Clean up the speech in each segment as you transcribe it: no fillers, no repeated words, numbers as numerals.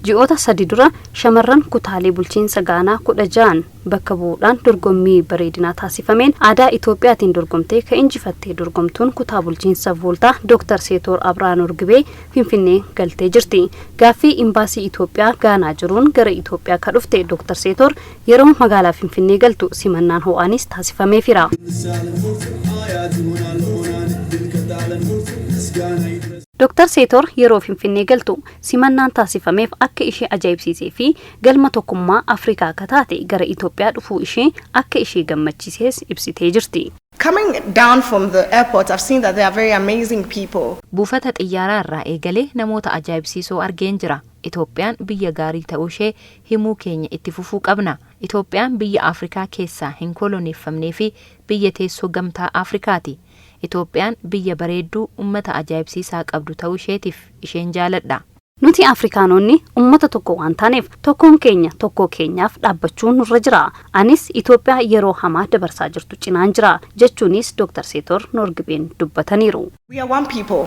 Ji'oota 3 dura shamarran kutaalee bulchiinsa Gaanaa 16n bakka bu'uudhaan dorgommii bareedinaa taasifameen aadaa Itoophiyaatiin dorgomtee kan injifattee dorgomtuun kutaa bulchiinsa Vooltaa Dr. Seetoor Abrahaa Noorgibee Finfinnee galtee jirti. Gaaffii imbaasii Itoophiyaa Gaanaa jiruun gara Itoophiyaa kan dhufte Dr. Seetoor yeroo magaalaa Finfinnee galtu simannaan ho'aanis taasifameefira. Dr. Seetoor yeroo Finfinnee galtu simannaan taasifameef akka ishee ajaa'ibsiisee fi galma tokkummaa Afrikaa akka taate gara Itoophiyaa dhufuu ishee akka ishee gammachiises ibsitee jirti. Coming down from the airport, I've seen that they are very amazing people. Buufata xiyyaaraa irraa eegalee namoota ajaa'ibsiisoo argeen jira. Itoophiyaan biyya gaarii ta'uu ishee himuu keenya itti fufuu qabna. Itoophiyaan biyya Afrikaa keessaa hin koloneeffamnee fi biyya teessoo gamtaa Afrikaati. Itoophiyaan biyya bareedduu uummata ajaa'ibsiisaa qabdu ta'uu isheetiif isheen jaaladha. Nuti Afrikaanonni uummata tokko waan taaneef tokkoon keenya tokkoo keenyaaf dhaabbachuun nurra jira. Anis Itoophiyaa yeroo hamaa dabarsaa jirtu cinaan jira jechuunis Dr. Seetoor Noorgibeen dubbataniiru. We are one people,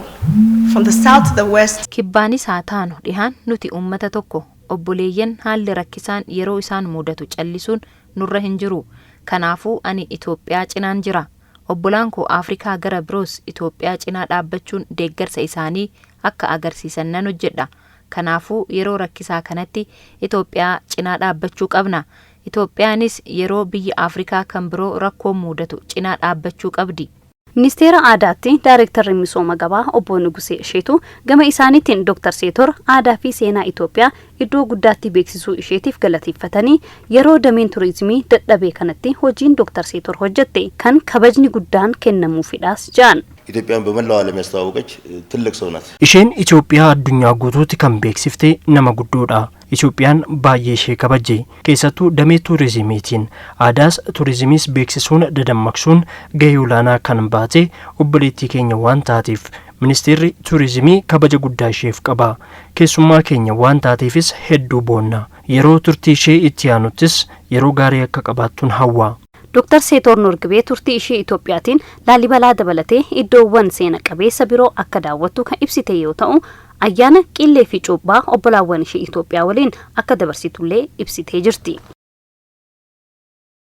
from the south to the west. Kibbaanis haa taanu dhihaan nuti uummata tokko. Obboleeyyan haalli rakkisaan yeroo isaan mudatu callisuun nurra hin jiru. Kanaafuu ani Itoophiyaa cinaan jira. Obbolaan koo Afrikaa gara biroos Itoophiyaa cinaa dhaabbachuun deeggarsa isaanii akka agarsiisan nan hojjedha. Kanaafuu yeroo rakkisaa kanatti Itoophiyaa cinaa dhaabbachuu qabna. Itoophiyaanis yeroo biyya Afrikaa kan biroo rakkoo mudatu cinaa dhaabbachuu qabdi. Ministeera Aadaatti Daayirektarri Misooma Gabaa Obbo Nugusee Isheetu gama isaaniitiin Dr. Seetor aadaa fi seenaa Itoophiyaa iddoo guddaatti beeksisuu isheetiif galateeffatanii yeroo dameen turizimii dadhabee kanatti hojiin Dr. Seetor hojjette kan kabajni guddaan kennamuufidhaas jedhan. ኢትዮጵያን በመላው ዓለም ያስተዋወቀች ትልቅ ሰው ናት። Isheen Itoophiyaa addunyaa guutuutti kan beeksifte nama guddoodha. Itoophiyaan baay'ee ishee kabajje. Keessattuu damee turizimiitiin aadaas turizimiis beeksisuun dadammaqsuun gahee olaanaa kan baate obboleettii keenya waan taateef ministeerri turizimii kabaja guddaa isheef qaba. Keessummaa keenya waan taateefis hedduu boonna. Yeroo turtii ishee itti aanuttis yeroo gaarii akka qabaattuun hawwa. Dr. Seetoor Noorgibee turtii ishee Itoophiyaatiin Laalibalaa dabalatee iddoowwan seena qabeessa biroo akka daawwattu kan ibsite yoo ta'u ayyaana qillee fi cuuphaa obbolaawwan ishee Itoophiyaa waliin akka dabarsitullee ibsitee jirti.